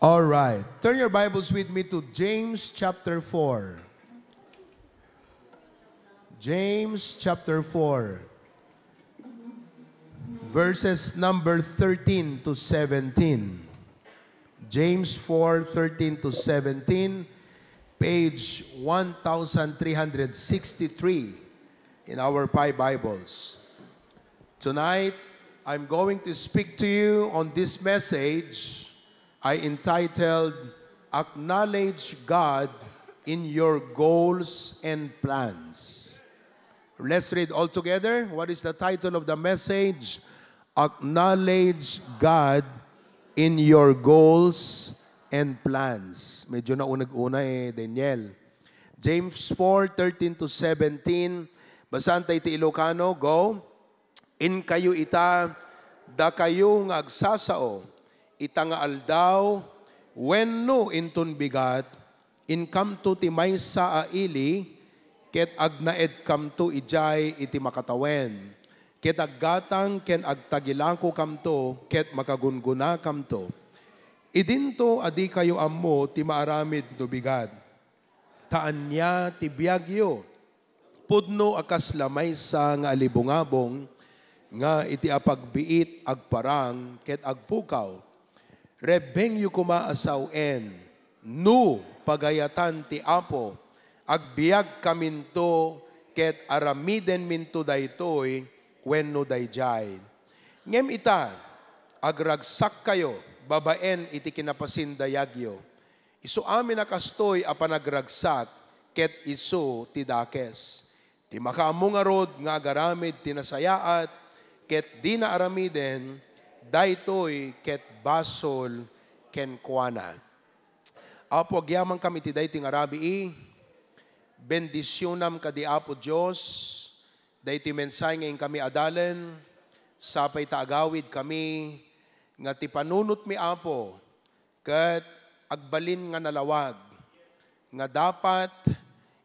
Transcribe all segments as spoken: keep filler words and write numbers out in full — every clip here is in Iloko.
All right. Turn your Bibles with me to James chapter four. James chapter four, verses number thirteen to seventeen. James four thirteen to seventeen, page one thousand three hundred sixty-three in our Pi Bibles. Tonight, I'm going to speak to you on this message I entitled Acknowledge God in Your Goals and Plans. Let's read all together. What is the title of the message? Acknowledge God in Your Goals and Plans. Medyo naunag-una eh, Daniel. James four thirteen to seventeen. Basaan tayo ti Ilocano. Go. Inkayo ita, dakayo nga agsasao, ita nga aldaw, wenno inton bigat, inkamto ti maysa a ili, ket agnaedkamto idiay iti makatawen, ket aggatang ken agtagilakokamto, ket makagungunakamto. Idinto a dikayo ammo ti maaramid no bigat. Ta ania ti biagyo? Pudno a kasla maysa nga alibungabong nga iti apagbiit agparang ket agpukaw. Rebbengyo koma a sawen, no pagayatan ti Apo, agbiagkaminto ket aramidenminto daytoy wenno daydiay. Ngem ita, agragsakkayo babaen iti kinapasindayagyo. Isu amin a kastoy a panagragsak ket isu ti dakes. Ti makaammo ngarud nga agaramid ti nasayaat ket dina aramiden, daytoy ket basol kenkuana. Apo, agyamankami iti daytoy nga rabii. Bendisionam kadi, Apo Dios, daytoy mensahe nga inkami adalen. Sapay ta agawidkami nga ti panunotmi, Apo, ket agbalin nga nalawag nga dapat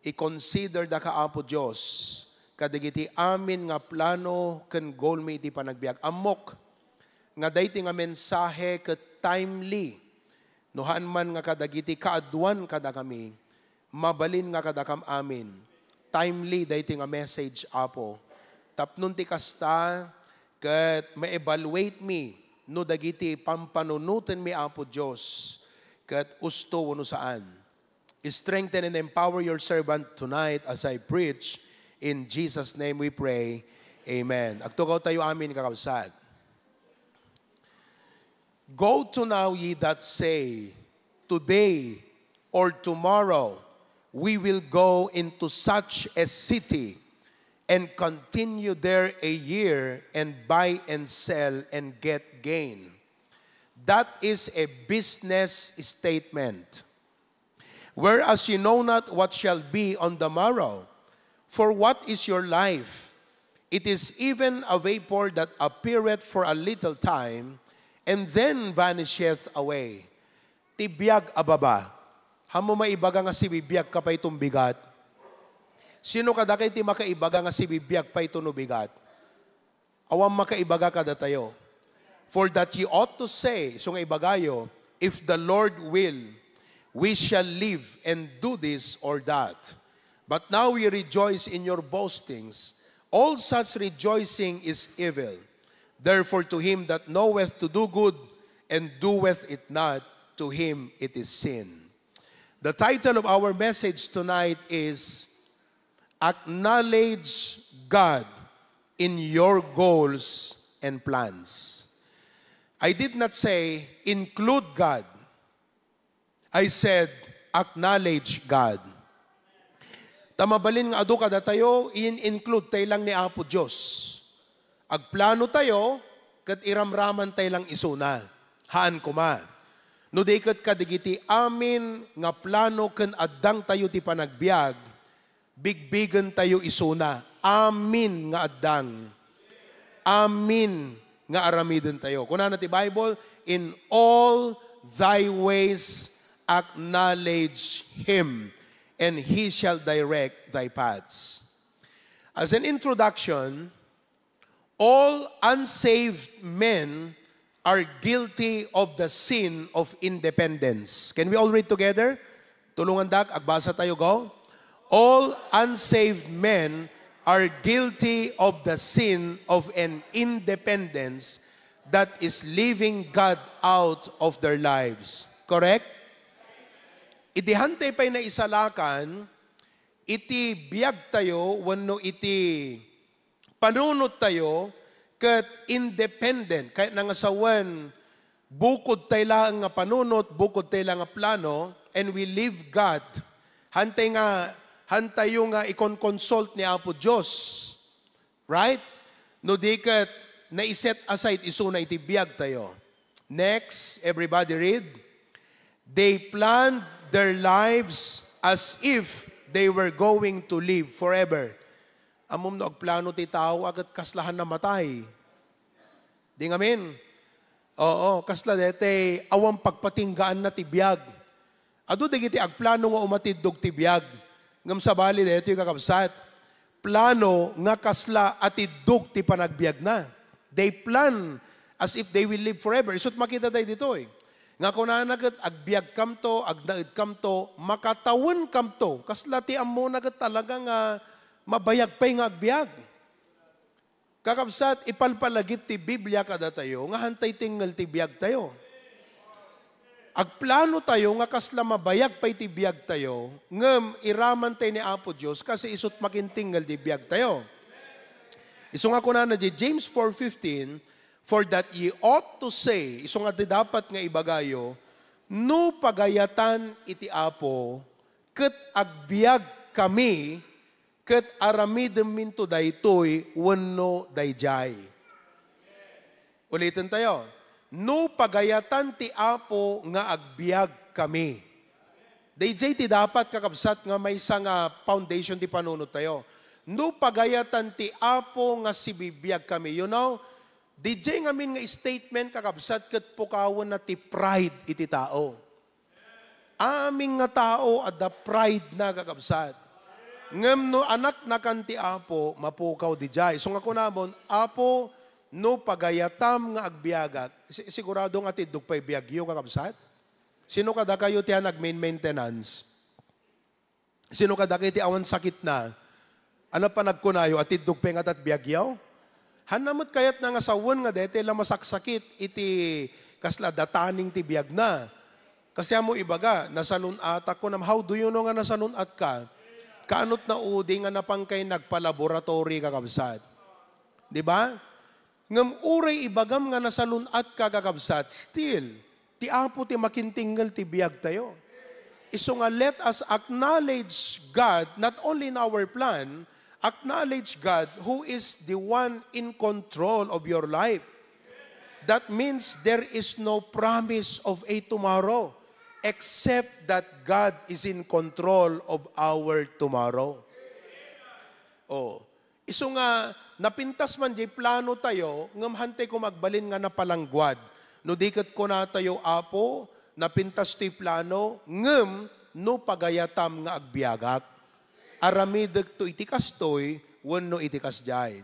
i-consider daka, Apo Dios, kadagiti amin nga plano ken goalmi iti panagbiag. Ammok nga daytoy nga mensahe ket timely. No haan man nga kadagiti kaaduan kadakami, mabalin nga kadakam amin. Timely daytoy nga message, Apo. Tapnon ti kasta, ket ma-evaluate mi no dagiti pampanunotenmi, Apo Dios, ket usto wenno saan. Strengthen and empower your servant tonight as I preach. In Jesus' name we pray. Amen. Agtugaw tayo amin, kakabsat. Go to now, ye that say, "Today or tomorrow we will go into such a city and continue there a year and buy and sell and get gain." That is a business statement. Whereas you know not what shall be on the morrow. For what is your life? It is even a vapor that appeareth for a little time, and then vanisheth away. Ti biag a baba. Haan mo maibaga nga sibibiag ka pay ton bigat? Sino kadakayo ti makaibaga nga sibibiag pay ton bigat? Awan makaibaga kadatayo. For that ye ought to say, isu nga ibagayo, "If the Lord will, we shall live and do this or that." But now ye rejoice in your boastings. All such rejoicing is evil. Therefore, to him that knoweth to do good and doeth it not, to him it is sin. The title of our message tonight is Acknowledge God in your goals and plans. I did not say include God. I said acknowledge God. Ta mabalin nga adu kadatayo, in-include tay lang ni Apo Dios. Agplano tayo, ket iramraman tay lang isuna. Haan koma. No di ket kadagiti amin nga plano ken addang tayo ti panagbiag, bigbigen tayo isuna. Amin nga addang. Amin nga aramiden tayo. Kunana ti Bible, "In all thy ways acknowledge him, and he shall direct thy paths." As an introduction, all unsaved men are guilty of the sin of independence. Can we all read together? Tulungandak, agbasa tayo, go. All unsaved men are guilty of the sin of an independence that is leaving God out of their lives. Correct? Idi hantay pay naisalakan, iti biag tayo wenno iti panunot tayo ket independent. Kayatna nga sawen, bukod tay laeng nga panunot, bukod tay laeng nga plano, and we leave God. Hantay nga, hantayo nga ikon-consult ni Apo Dios. Right? No di ket naiset aside isuna iti biag tayo. Next, everybody read. They planned their lives as if they were going to live forever. Ammom no agplano ti tao a ket kasla han namatay. Di ngamin? Oo, kasla daytoy awan pagpatinggaanna ti biag. Adu dagiti agplano nga umatiddog ti biag. Ngem sabali daytoy, kakabsat, plano nga kasla a tiddog ti panagbiagna. They plan as if they will live forever. Isu't makita tayo ditoy. Nga kunana ket, agbiagkamto, agnaedkamto, makatawenkamto. Kasla ti ammona ket talaga nga mabayag pay nga agbiag. Kakabsat, ipalpalagip ti Biblia kadatayo nga hantay tingngel ti biag tayo. Agplano tayo nga kasla mabayag pay ti biag tayo, ngem iraman tay ni Apo Dios kasi isu't makintingngel ti biag tayo. Isu nga kunana di James four fifteen, "For that ye ought to say," isu nga ti dapat nga ibagayo, "No pagayatan iti Apo, ket agbiag kami, ket aramidemminto daytoy wenno daydiay." Uliten tayo. No pagayatan ti Apo nga agbiag kami. Daydiay ti dapat, kakabsat, nga maysa nga foundation ti panunot tayo. No pagayatan ti Apo nga sibibiag kami. You know, daydiay ngamin nga statement, kakabsat, ket pukawenna ti pride iti tao. Amin nga tao adda pride na, kakabsat. Ngem no anaknakan ti Apo, mapukaw didiay. So nga kunamon, "Apo, no pagayatam nga agbiagak," si-, sigurado nga tiddog pay biagyo, kakabsat. Sino kadakayo ti nag-main maintenance? Sino kadakayo ti awan sakit na? Ano pa nagkunayo, a tiddog pay nga tat biagyo? Hanna met kayatna nga sawen nga daytoy la masaksakit iti kasla dataning ti biagna. Kasi amo ibaga, "Nasalun-atak ko." Nam, how do you know nga nasalun-at ka? Kaanot na udi nga napangkay nagpa-laboratory, kakabsat? Di ba? Ngem uray ibagam nga nasalun-at ka, kakabsat, still, ti Apo ti makintingngel ti biag tayo. Isu nga, let us acknowledge God not only in our plan, acknowledge God who is the one in control of your life. That means there is no promise of a tomorrow except that God is in control of our tomorrow. Oh, isu nga napintas man jay plano tayo, ngem hantay koma agbalin nga napalangguad. No di ket kuna tayo, "Apo, napintas toy plano, ngem no pagayatam nga agbiagak, aramidek to iti kastoy wenno iti kasdiay."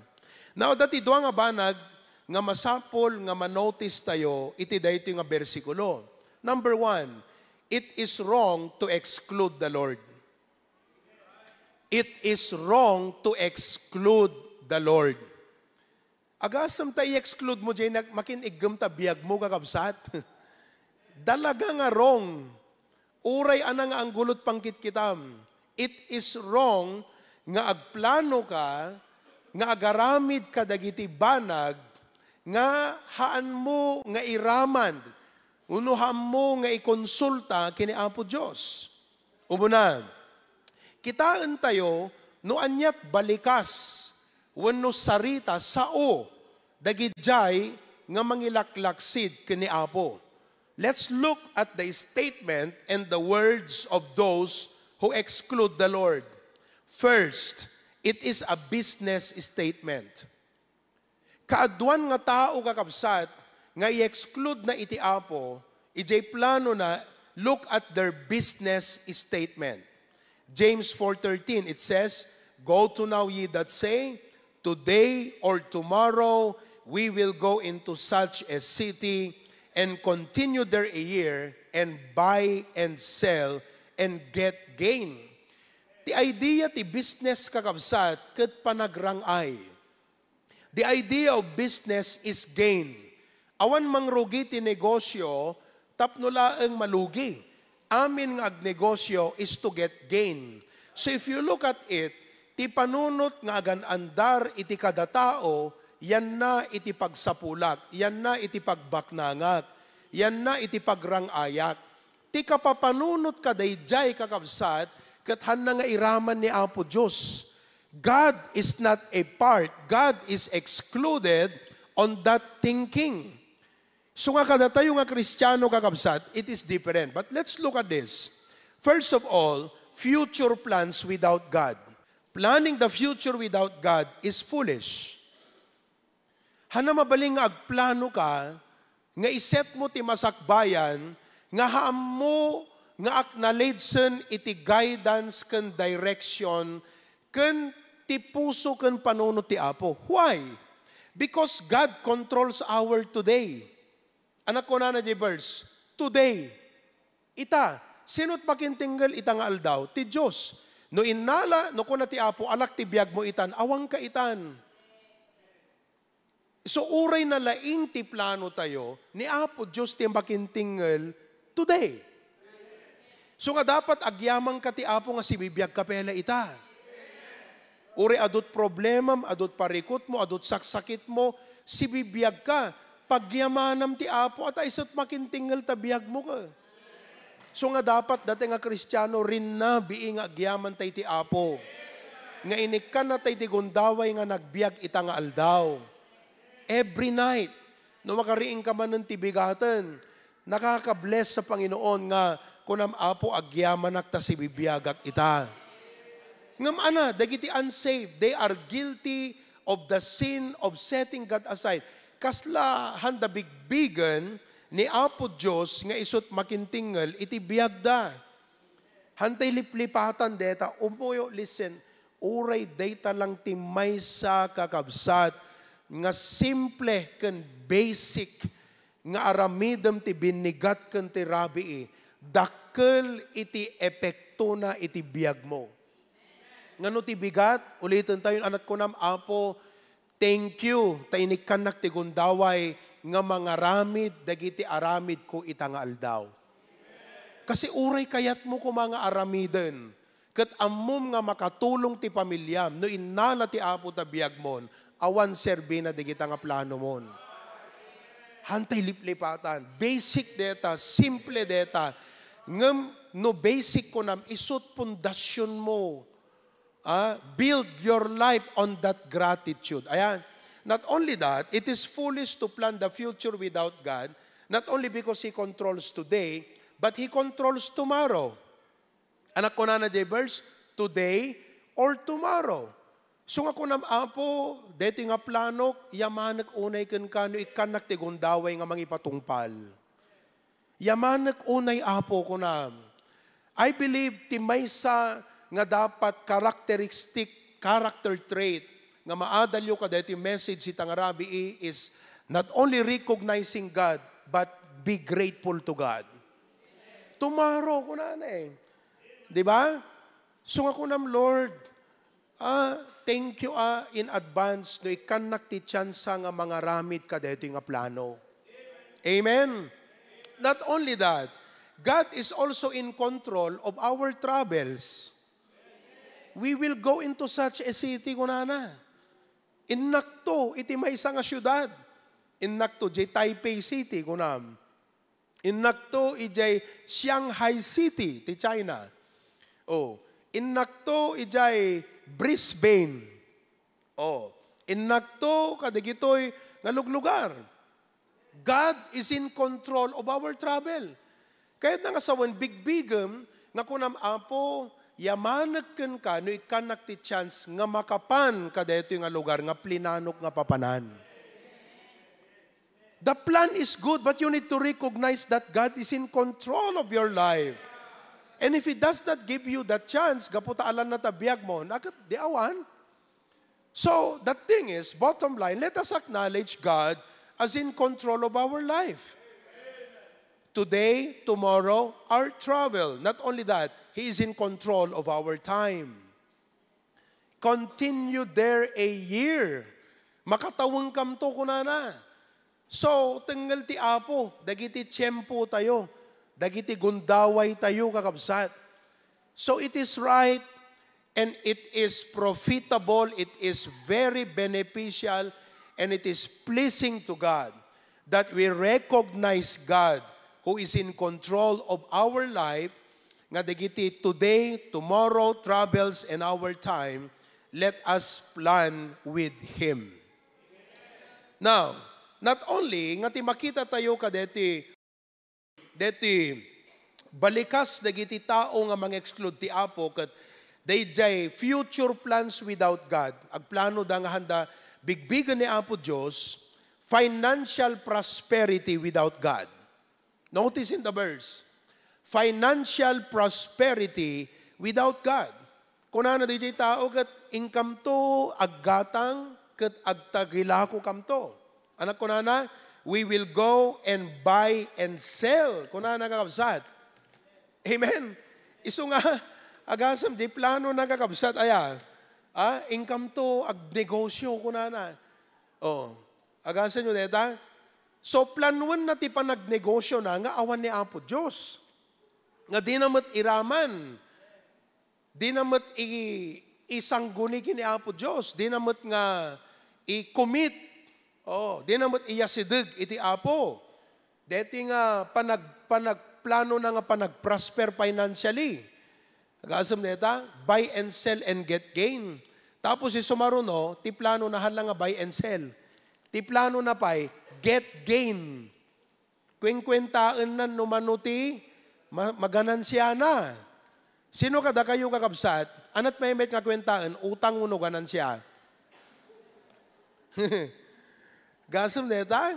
Now, adda ti dua nga banag nga masapul nga ma-notice tayo iti daytoy nga bersikulo. Number one, it is wrong to exclude the Lord. It is wrong to exclude the Lord. Agasem ta i-exclude mo jay nag-, makin-iggem ta biag mo, kakabsat. Talaga nga wrong. Uray ana nga anggulot pangkitkitam. It is wrong nga agplano ka, nga agaramid ka dagiti banag nga haan mo nga iraman, uno haan mo nga ikonsulta ken ni Apo Dios. Umuna, kitaen tayo no aniat balikas wenno sarita, sao dagidiay nga mangilaklaksid ken ni Apo. Let's look at the statement and the words of those who exclude the Lord. First, it is a business statement. Kaaduan nga tao, kakabsat, nga i-exclude na iti Apo, ijay plano na, look at their business statement. James four thirteen, it says, "Go to now ye that say, 'Today or tomorrow We will go into such a city and continue there a year and buy and sell and get gain. Ti idea ti business, kakabsat, ket panagrang-ay. The idea of business is gain. Awan mangrugi ti negosyo tapno laeng malugi. Amin nga agnegosyo is to get gain. So if you look at it, ti panunot nga agan-andar iti kada tao, yanna iti pagsapulak, yanna iti pagbaknangak, yanna iti pagrang-ayak. Ti kapapanunot kadaydiay, kakabsat, ket hanna nga iraman ni Apo Dios. God is not a part. God is excluded on that thinking. So nga kadatayo nga Kristiano, kakabsat, it is different. But let's look at this. First of all, future plans without God. Planning the future without God is foolish. Hanna mabalin nga agplano ka, nga iset mo ti masakbayan, nga haammo nga acknowledgen iti guidance ken direction ken ti puso ken panunot ti Apo. Why? Because God controls our today. Anak, kunana diay verse, today. Ita, sino't makintingngel ita nga aldaw? Ti Dios. No innala, no kuna ti Apo, alak ti biag mo itan, awanka itan. So, uray nalaing ti plano tayo, ni Apo Dios ti makintingngel today. So nga dapat agyamanka ti Apo nga sibibiagka pay la ita. Uray adu't problemam, adu't parikutmo, adu't saksakitmo, sibibiagka, pagyamanam ti Apo, at isu ti makintingngel ta biagmo ka. So nga dapat dayta nga Kristiano, rinnabii nga agyamanta iti Apo. Nga inikkannata iti gundaway nga nagbiag ita nga aldaw. Every night, no makariingka manen ti bigaten, nakaka-bless sa Panginoon nga kunam, "Apo, agyamanak ta sibibiagak ita." Ngem ana, dagiti unsaved, they are guilty of the sin of setting God aside. Kasla handa bigbigen ni Apo Dios nga isu't makintingngel iti biagda. Hantay liplipatan deta, umuyo, listen, uray dayta lang ti maysa, kakabsat, nga simple ken basic nga aramidem ti binnigat ken ti rabii, dakkel iti epektona iti biagmo. Ngano ti bigat? Uliten tayo, anat kunam, "Apo, thank you ta inikkannak ti gundaway nga mangaramid dagiti aramidko ita nga aldaw." Kasi uray kayatmo koma nga aramiden, ket ammom nga makatulong ti pamiliam no innala ti Apo ta biagmon, awan serbina dagita nga planomon. Hantay liplipatan. Basic deta, simple deta. Ngem no basic kunam, isu't pundasionmo. Ah, build your life on that gratitude. Ayan. Not only that, it is foolish to plan the future without God, not only because He controls today, but He controls tomorrow. Anak, kunana diay verse, "Today or tomorrow." So nga kunam, "Apo, daytoy nga planok, yamanek unay kenka no ikkannak ti gundaway nga mangipatungpal." Yamanek unay, Apo, kunam. I believe ti maysa nga dapat characteristic, character trait nga maadalyo kadaytoy message ita nga rabii is not only recognizing God, but be grateful to God. Tomorrow, kunana eh. Di ba? So nga kunam, "Lord, ah, thank you, ah, in advance no ikkannak ti tsansa nga mangaramid kadaytoy nga plano." Amen? Not only that, God is also in control of our travels. "We will go into such a city," kunana. "Innakto iti maysa nga siudad." Innakto diay Taipei City, kunam. Innakto idiay Shanghai City ti China. Oh, innakto idiay Brisbane. Oh, innakto kadagitoy nga luglugar. God is in control of our travel. Kayatna nga sawen, bigbigem nga kunam, "Apo, yamanek kenka no ikkannak ti chance nga makapan kadaytoy nga lugar nga plinanok nga papanan." The plan is good, but you need to recognize that God is in control of your life. And if He does not give you that chance, gapu ta alanna ta biagmo, naket di awan. So, the thing is, bottom line, let us acknowledge God as in control of our life. Today, tomorrow, our travel. Not only that, He is in control of our time. Continue there a year. Makatawengkamto, kunana. So, tengngel ti Apo, dagiti tiempo tayo, dagiti gundaway tayo, kakabsat. So, it is right and it is profitable, it is very beneficial, and it is pleasing to God that we recognize God who is in control of our life, nga dagiti today, tomorrow, troubles, and our time, let us plan with Him. Now, not only nga ti makita tayo kadeti, deti balikas dagiti tao nga mang-exclude ti Apo ket daydiay future plans without God. Agplano da nga handa bigbigen ni Apo Dios, financial prosperity without God. Notice in the verse, financial prosperity without God. Kunana diay tao ket, "Inkamto aggatang ket agtagilakokamto." Anak kunana, "We will go and buy and sell." Kunana, kakabsat. Amen. Isu nga, agasem, di plano na, kakabsat, aya. Ah, inkamto agnegosyo, kunana. Oh, agasenyo deta? So, planuenna ti panagnegosiona nga awan ni Apo Dios. Nga dina met iraman. Dina met i-, isangguni ken ni Apo Dios. Dina met nga i-commit. Oh, dina met iyasideg iti Apo. Deti nga panag-, panagplanona nga panagprosper financially. Agasem deta, buy and sell and get gain. Tapos isu maruno, ti planona hala nga buy and sell. Ti planona pay, get gain. Kuenkuentaenna no mano ti ma-, maganansiana. Sino kadakayo, kakabsat? Anat maymet nga kuentaen, utang wenno ganansia? Agasem deta?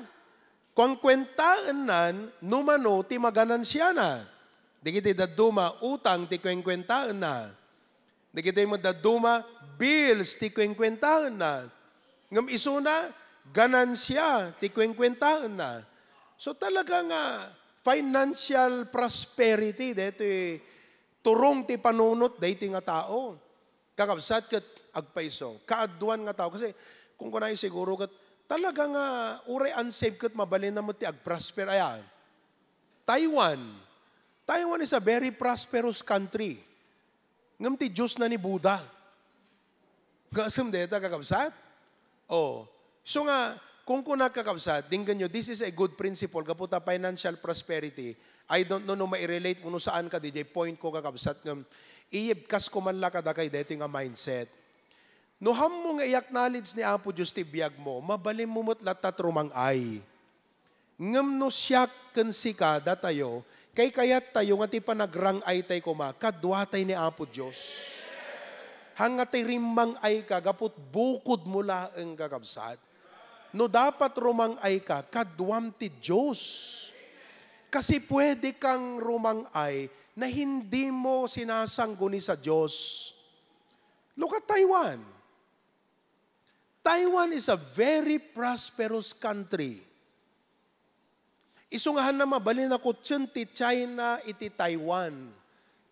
Kuenkuentaennan no mano ti maganansiana. Dagiti dadduma, utang ti kuenkuentaenna. Dagiti met dadduma, bills ti kuenkuentaenna. Ngem isuna, ganansia ti kuenkuentaenna. So, talaga nga financial prosperity, daytoy turong ti panunot daytoy nga tao. Kakabsat ket agpayso. Kaaduan nga tao. Kasi, kung kunayo siguro ket, talaga nga, uray unsaved ket mabalinna met ti agprosper. Ayan. Taiwan. Taiwan is a very prosperous country. Ngem ti Diosna ni Buddha. Agasem deta, kakabsat? Oh. So nga, kung kuna, kakabsat, denggenyo, this is a good principle, gapu ta financial prosperity. I don't know no mai-relate mo no saan ka, diay point ko, kakabsat, ngem iyebkas ko man la kadakay daytoy nga mindset. No hammo nga i-acknowledge ni Apo Dios ti biag mo, mabalin mo met latta ti rumang-ay. Ngem no siak ken sika, datayo, kaykayattayo nga ti panagrang-aytay koma, kaduatay ni Apo Dios. Haan nga ti rimmang-ay ka, gapu ti bukod mo laeng, kakabsat. No dapat rumang-ay ka, kaduam ti Dios. Kasi pwede kang rumang-ay na hindi mo sinasangguni sa Dios. Look at Taiwan. Taiwan is a very prosperous country. Isu nga haan na mabalin a kutsen ti China iti Taiwan.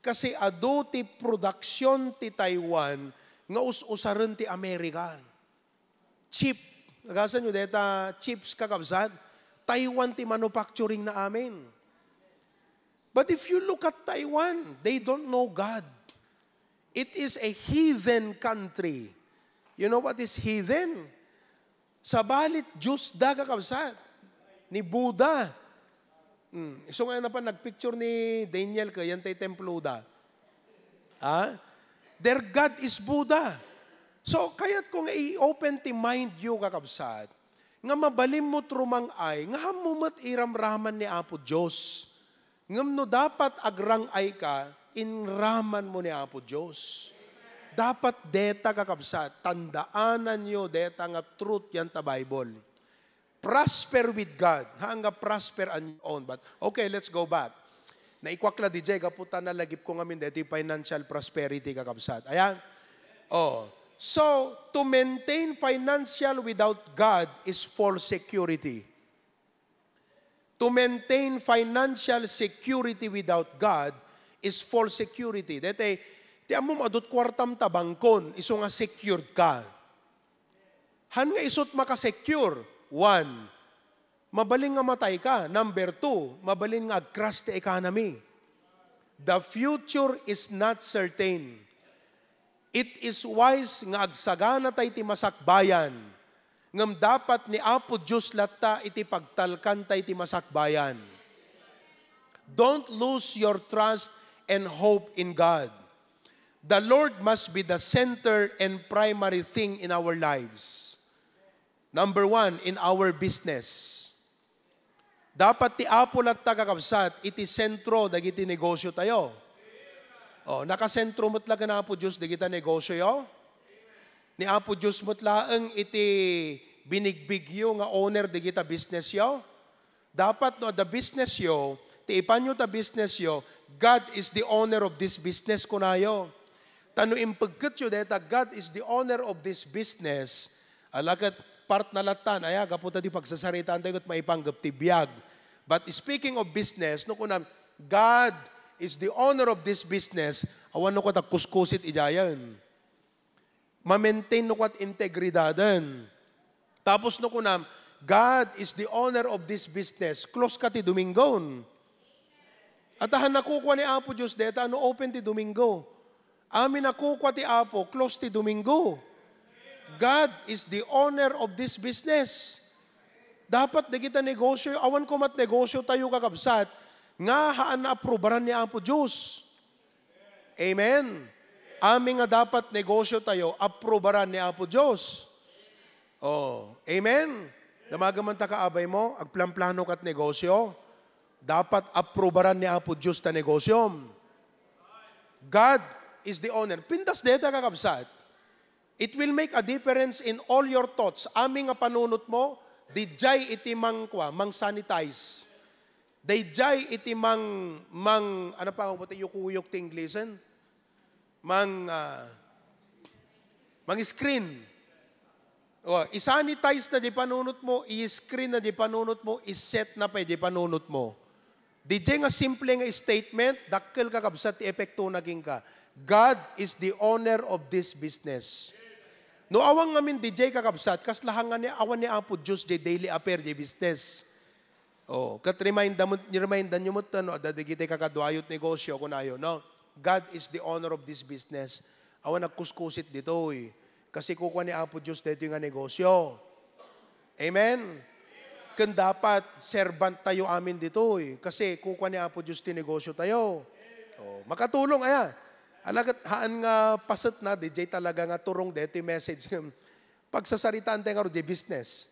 Kasi adu ti production ti Taiwan nga us-usaren ti Amerika. Chip. Agasanyo deta chips, kakabsat? Taiwan ti manufacturing na amin. But if you look at Taiwan, they don't know God. It is a heathen country. You know what is heathen? Sabali, Dios da, kakabsat. Ni Buddha. Hmm. Isu nga napan nagpicture ni Daniel ket yan tay templo da. Ha? Their God is Buddha. So, kayat ko nga i-open ti mind you, kakabsat, nga mabalin mo't rumang-ay, nga hammo met iramraman ni Apo Dios. Ngem no dapat agrang-ay ka, inraman mo ni Apo Dios. Dapat deta, kakabsat, tandaananyo deta nga truth yan ta Bible. Prosper with God. Haan nga prosper on your own. But, okay, let's go back. Naikuak la diay, gapu ta nalagip ko ngamin daytoy financial prosperity, kakabsat. Ayan. Oh. So, to maintain financial without God is false security. To maintain financial security without God is false security. Dete, ti ammom adut kuartam ta bangkon, isu nga secured ka. Han nga isut makasecure? One, mabalin nga matay ka. Number two, mabalin nga ag-crash ti economy. The future is not certain. It is wise nga agsagana tay ti masakbayan, ngem dapat ni Apo Dios latta iti pagtalkan tay ti masakbayan. Don't lose your trust and hope in God. The Lord must be the center and primary thing in our lives. Number one, in our business. Dapat ti Apo latta, kakabsat, iti sentro dagiti negosyo tayo. Oh, nakasentro met la ken Apo Dios dagita negosyo yo? Ni Apo Dios met laeng iti binigbigyo nga owner dagita business yo? Dapat no adda business yo, ti ipanyo ta business yo, "God is the owner of this business," kunayo. Ta no impegketyo dayta, "God is the owner of this business," ala ket part na lattan, aya, gapu ta di pagsasaritaan tayo ket maipanggep ti biag. But speaking of business, no kunam, "God is the owner of this business," awan no ket agkuskusit idiayen. Ma-maintain no ket integridaden. Tapos no kunam, "God is the owner of this business," close ka ti Domingon. At han nakukua ni Apo Dios deta no open ti Domingo. Amin a kukua ti Apo, close ti Domingo. God is the owner of this business. Dapat dagita negosyo, awan koma ti negosyo tayo, kakabsat, nga haan na aprubaran ni Apo Dios. Amen? Amin nga dapat negosyo tayo, aprubaran ni Apo Dios. Oh, amen? Damaga man ta kaabay mo, agplanplano kat negosyo. Dapat aprubaran ni Apo Dios ta negosyom. God is the owner. Pintas deta, kakabsat. It will make a difference in all your thoughts. Amin nga panunot mo, dijay iti mangkua, mang-sanitize. Dijay iti mang, mang, ano pa, ano pa ti yukuyok ti Inglesen? Mang, ah, mang-screen. O, i-sanitize na di panunot mo, i-screen na di panunot mo, i-set na pay di panunot mo. Dijay nga simple nga statement, dakkel, kakabsat, ti epekto na kenka. God is the owner of this business. No awan ngamin dijay, kakabsat, kas lahang nga ni awan ni Apo Dios jay daily affair, jay business. Oh, ket reminda mo, remindan yo met no adda dagiti kakaduayo ti negosyo, kunayo, no? "God is the owner of this business." Awan agkuskusit ditoy. Kasi kukua ni Apo Dios daytoy nga negosyo. Amen? Ken dapat servant tayo amin ditoy. Kasi kukua ni Apo Dios ti negosyo tayo. Oh, makatulong, aya. Ala ket haan nga paset na, dijay talaga nga turong daytoy message. Pagsasaritaan tayo nga ru, di business.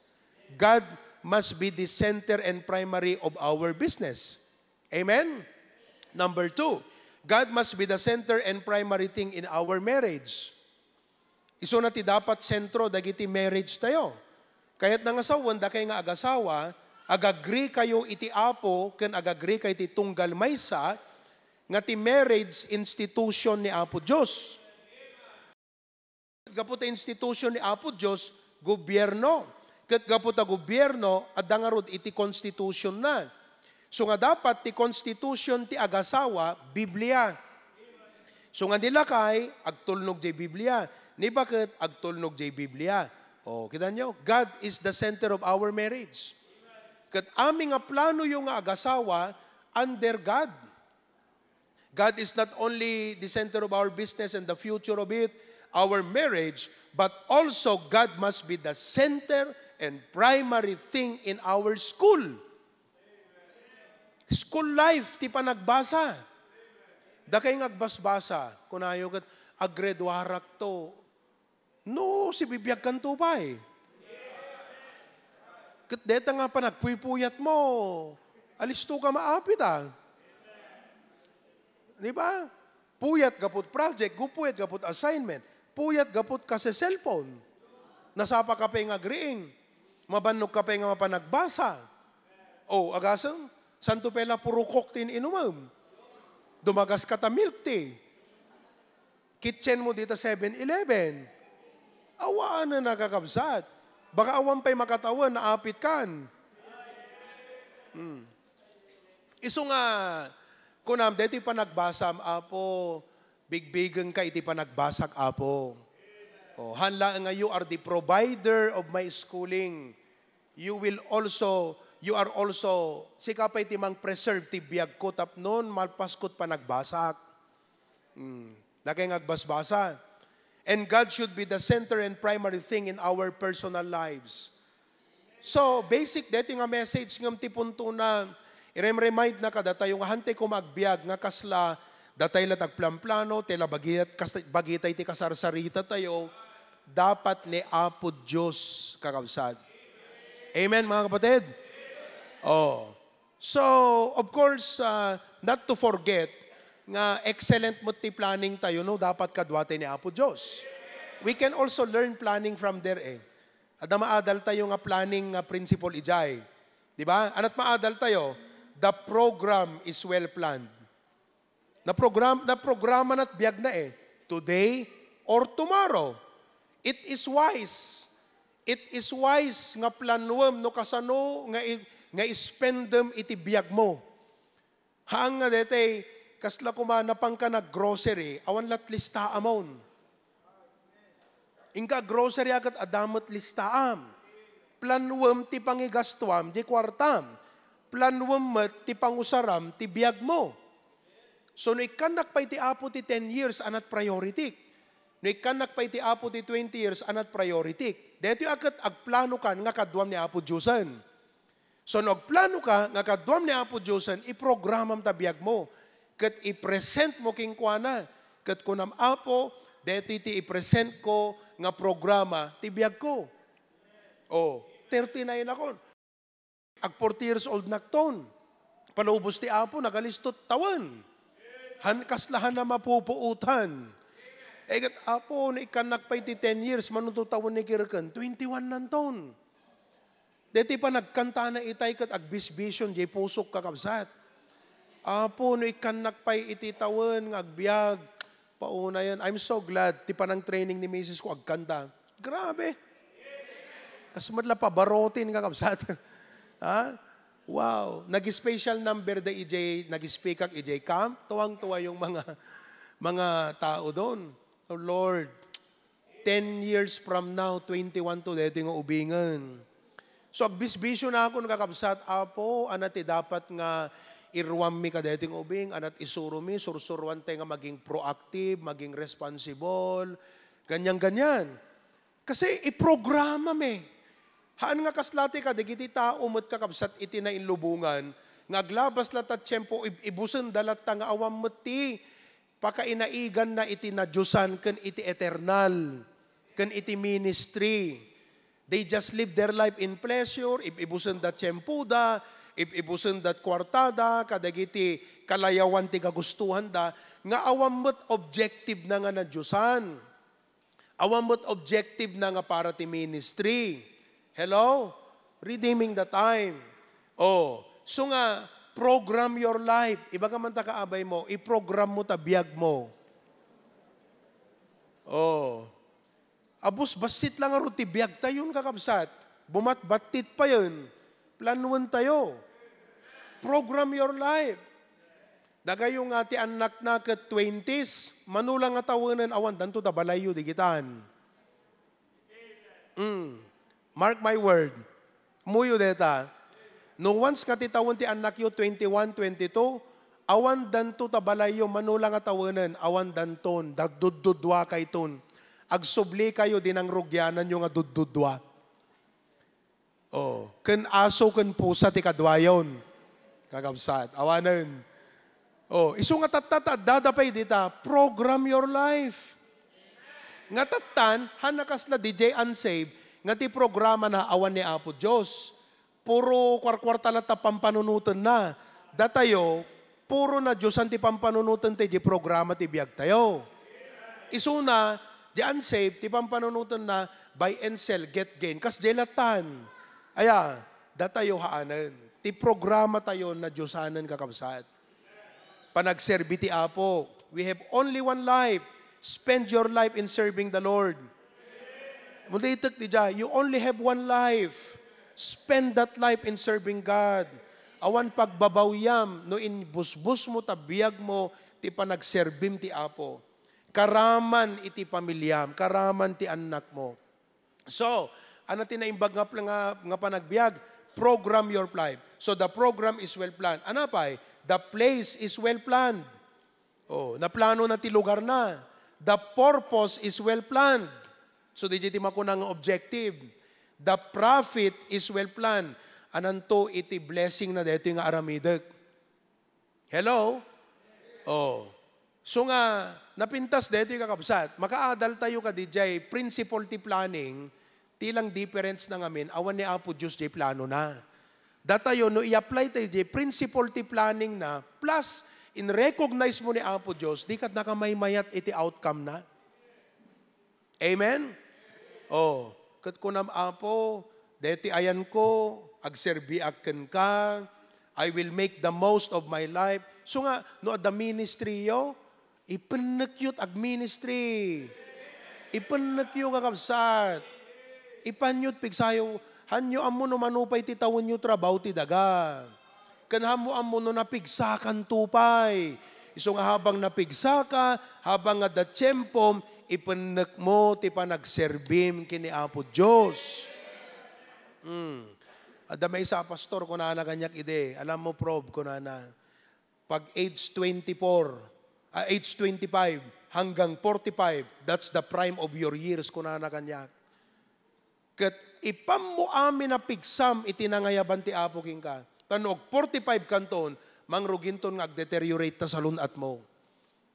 God must be the center and primary of our business. Amen? Number two, God must be the center and primary thing in our marriage. Isu na ti dapat sentro dagiti marriage tayo. Kayat nangasawan, dakay nga agasawa, agagri kayo iti Apo ken agagri kayo iti tunggal maysa nga ti marriage institution ni Apo Dios. Gapu ta institution ni Apo Dios, gobierno. Ket gapu ta gobierno, adda ngarud iti constitution na. So nga dapat ti constitution ti agasawa, Biblia. So nga ni lakay, agtulnog jay Biblia. Ni baket, agtulnog jay Biblia. O, kita nyo, God is the center of our marriage. Ket amin nga plano yo nga agasawa, under God. God is not only the center of our business and the future of it, our marriage, but also God must be the center and primary thing in our school. School life, ti panagbasa. Dakay nga agbasbasa, kunayo ket, "Aggraduarak to." No, sibibiagkanto pay. Ket deta nga panagpuypuyat mo, alisto ka maapit, a. Di ba? Puyat gaput project, gu-, puyat gaput assignment, puyat gaput kase-cellphone. Nasapa ka pay nga agriing, mabannog ka pay nga mapanagbasa. O, agasem, santo pay la puro Coke ti in-inumem. Dumagas ka ta milk tea. Kitchen mo dita Seven Eleven. Awanen a, kakabsat. Baka awan pay makatawen, naapit kan. Hmm. Isu nga, kunam, daytoy panagbasam, Apo, bigbigenka iti panagbasak, Apo. Oh, han laeng nga you are the provider of my schooling. You will also, you are also, sika pay ti mang-preserve ti biagko tapnon malpaskot panagbasak. Hmm. Dakay nga agbasbasa. And God should be the center and primary thing in our personal lives. So, basic deti nga message ngem ti puntona, irem-remind na kadatayo nga hantay koma agbiag nga kasla, datay la tagplamplano, ti la bagita, kas-, bagita iti kasarsarita tayo, dapat ni Apo Dios, kakabsat. Amen, mga kapatid? Oh. So, of course, ah, not to forget nga excellent mo ti planning tayo, no? Dapat kadua tayo ni Apo Dios. We can also learn planning from there, eh. Adda maadal tayo nga planning nga principle ijay. Di ba? Anat maadal tayo? The program is well planned. Naprogram-, naprograma nat biag na, eh. Today or tomorrow. It is wise. It is wise nga planuem no kasano nga i-, nga ispendem iti biag mo. Haan nga detay, kasla koma napangka nag-grocery, awan lat lista amon. Inka grocery a ket adda met listaam. Planuem ti pangigastuam di kuartam. Planuem met ti pangusaram ti biag mo. So, no ikkannak pay ti Apo ti ten years, anat priority. No ikkannak pay ti Apo ti twenty years, anat priority. Daytoy a ket agplano kan nga kaduam ni Apo Diosen. So, no agplano ka nga kaduam ni Apo Diosen, iprogramam ta biag mo. Ket i-present mo kenkuana. Ket kunam, Apo, daytoy ti i-present ko nga programa ti biag ko. Oh, thirty-nine akon. Ag forty years old nakton. Palubos ti Apo, nagalistot tawen. Han, kasla han a mapupuotan. Eh, ket, Apo, no ikkannak pay ti ten years, mano to tawen ni kerken? Twenty-one nanton. Deti panagkantana itay ket agbisbision diay pusok, kakabsat. Apo, no ikkannak pay iti tawen nga agbiag, paunayen. I'm so glad ti panang-training ni misis ko agkanta. Grabe. Kas met la Pavarotti, kakabsat. Ha? Wow. Nag-special number da ijay, nag-speak ak ijay camp. Tuwang-tuwa yung mga, mga tao doon. Oh, Lord, ten years from now, twenty-one to, deti nga ubingen. So, agbisbisyo na ako, kakabsat, Apo, ana ti dapat nga iruam mi kadeti nga ubing, anat isuro mi, sursuruan tayo nga maging proactive, maging responsible, ganyan-ganyan. Kasi iprograma mi. Haan nga kasla ti kadagiti tao met, kakabsat, iti nainlubongan, nga aglabas latta tiempo, ib-, ibusen da latta nga awan met ti pakainaiganna iti nadiosan ken iti eternal, ken iti ministry. They just live their life in pleasure, ib-, ibusen da tiempoda, ib-, ibusen da kuartada, kadagiti kalayawan ti kagustuhanda, nga awan met objective na nga nadiosan. Awan met objective na nga para ti ministry. Hello? Redeeming the time. Oh, so nga, program your life. Ibaga man ta kaabay mo, iprogram mo ta biag mo. Oh. Abus, bassit lang arud ti biag tayon, kakabsat. Bumatbattit pa yun. Planwen tayo. Program your life. Dagayo nga ti annakna ket twenties, mano la nga tawenen awan danto ta balayyo digitan. Mm. Mark my word. Ammoyo deta. No once nga ti tawen ti annakyo twenty-one, twenty-two, awan danto ta balayyo, mano la nga tawenen, awan danton, dagduddudua kayton. Agsubli kayo, di nangrugiananyo nga duddudua. Oh, ken aso ken pusa ti kaduayon. Kakabsat, awanen. Oh, isu nga tatta ta addada pay dita, program your life. Nga tattan, han nakasla D J unsaved, nga ti programa na awan ni Apo Dios. Puro kuarkuarta latta pampanunotenna. Datayo, puro nadiosan ti pampanunoten ti, di programa ti biagtayo. Isuna, di unsaved, ti pampanunotenna, buy and sell, get gain. Kas di lattan. Aya, datayo haanen. Ti programa tayo nadiosanen, kakabsat. Panagserbi ti Apo. We have only one life. Spend your life in serving the Lord. Mulitek dija, you only have one life. Spend that life in serving God. Awan pagbabawyam no inbusbos mo ta biag mo ti panagserbim ti Apo. Karaman iti pamiliam, karaman ti annak mo. So, ano ti naimbag nga, nga, nga panagbiag? Program your life. So, the program is well planned. Ano pay? The place is well planned. Oh, naplano na ti lugar na. The purpose is well planned. So, di ti makuna nga objective. The profit is well planned. Ananto iti blessing na daytoy nga aramidek? Hello? Oh. So nga, napintas daytoy, kakabsat. Makaadal tayo kadi jay principle ti planning, ti lang difference na ngamin, awan ni Apo Dios jay plano na. Datayo, no i-apply tayo jay principle ti planning na, plus in-recognize mo ni Apo Dios, di ka nakamaymayat iti outcome na. Amen? Oh, ket kunam, Apo, deti ayanko, agserbiak kenka, I will make the most of my life. So nga, no adda ministryyo, ipennekyo agministry. Ipennekyo, kakabsat. Ipanyo pigsayo, hanyo ammo no mano pay ti tawenyo trabaho ti daga. Ken ammo-ammo no napigsakanto pay. Isu nga habang napigsaka, habang adda tiempom, ipennekmo ti panagserbim ken ni Apo Dios. Hmm. Adda maysa a pastor, kunana kaniak idi, "Alam mo, Prof," kunana, "pag age twenty-four, ah, age twenty-five hanggang forty-five, that's the prime of your years," kunana kaniak. Ket ipammo amin a pigsam iti nangayaban ti Apo kenka. Ta no ag forty-five kanton, mangruginton nga agdeteriorate ta salun-atmo.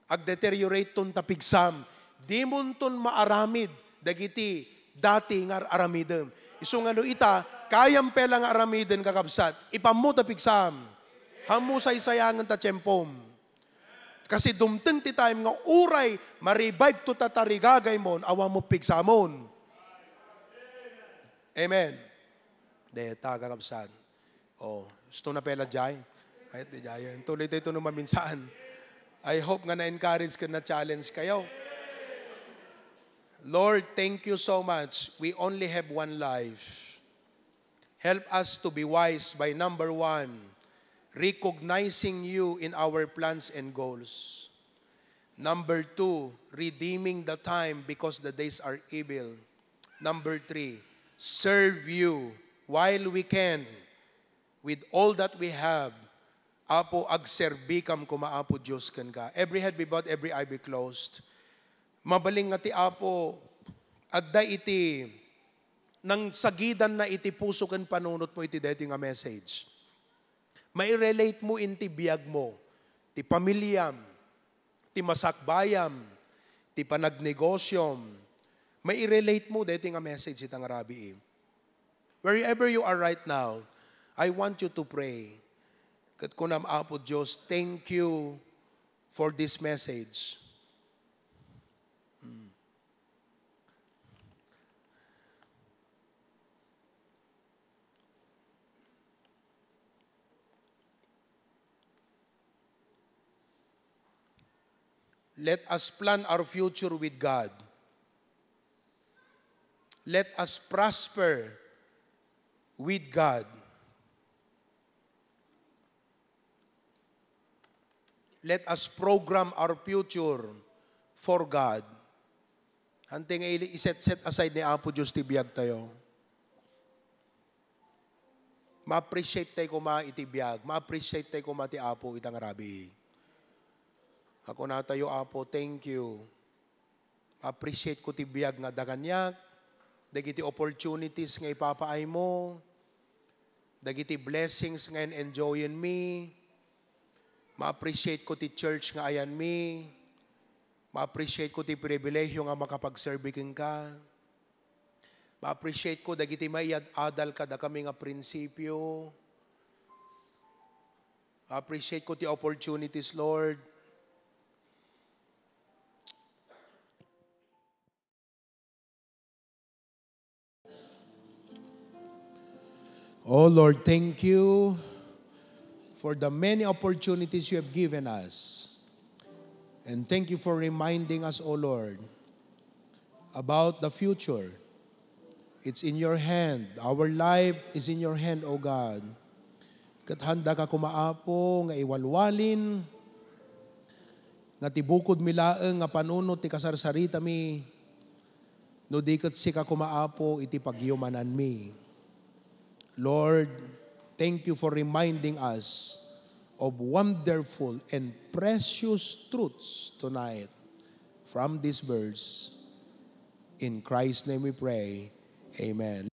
Agdeteriorate ton ta pigsam. Dimonton maaramid dagiti dati nga ar-aramidem. Isu nga no ita, kayam pay la nga aramiden, kakabsat, ipammo ta pigsam. Hammo saysayangen ta tiempom. Kasi dumteng ti time nga uray ma-revive to ta tarigagay mon, awan mo pigsamon. Amen. Deta, kakabsat. Oh, gusto na pela jay? Kahit di jay. Tuloy tayo ito nung maminsan. I hope nga na-encourage ka, na-challenge kayo. Lord, thank you so much. We only have one life. Help us to be wise by, number one, recognizing you in our plans and goals. Number two, redeeming the time because the days are evil. Number three, serve you while we can with all that we have. Apo, agserbi kam koma, Apo Dios, kenka. Every head be bowed, every eye be closed. Mabalin nga ti Apo, adda iti nangsagidan na iti puso ken panunot mo iti daytoy nga message. Mairelate mo iti biag mo, ti pamiliam, ti masakbayam, ti panagnegosyom. Mairelate mo daytoy nga message ita nga rabii. Wherever you are right now, I want you to pray. Ket kunam, Apo Dios, thank you for this message. Mm. Let us plan our future with God. Let us prosper with God. Let us program our future for God. Hanteng nga ili-, iset-set aside ni Apo Dios ti biag tayo. Ma-appreciate tayo koma iti biag. Ma-appreciate tayo koma ti Apo ita nga rabii. Ako natayo, Apo, thank you. Ma-appreciate ko ti biag nga adda kaniak, dagiti opportunities nga ipapaay mo, dagiti blessings nga en-enjoyen mi. Ma-appreciate ko ti church nga ayan mi. Ma-appreciate ko ti pribilehiyo nga makapagserbi kenka. Ma-appreciate ko dagiti maiyad-adal kadakami nga prinsipio. Ma-appreciate ko ti opportunities, Lord. Oh Lord, thank you for the many opportunities you have given us. And thank you for reminding us, oh Lord, about the future. It's in your hand. Our life is in your hand, O God. Ket handa ka koma, Apo, nga iwalwalin nga ti bukod mi laeng nga panunot ti kasarsaritami, no di ket sika koma, Apo, iti pagyumananmi. Lord, thank you for reminding us of wonderful and precious truths tonight from this verse. In Christ's name we pray. Amen.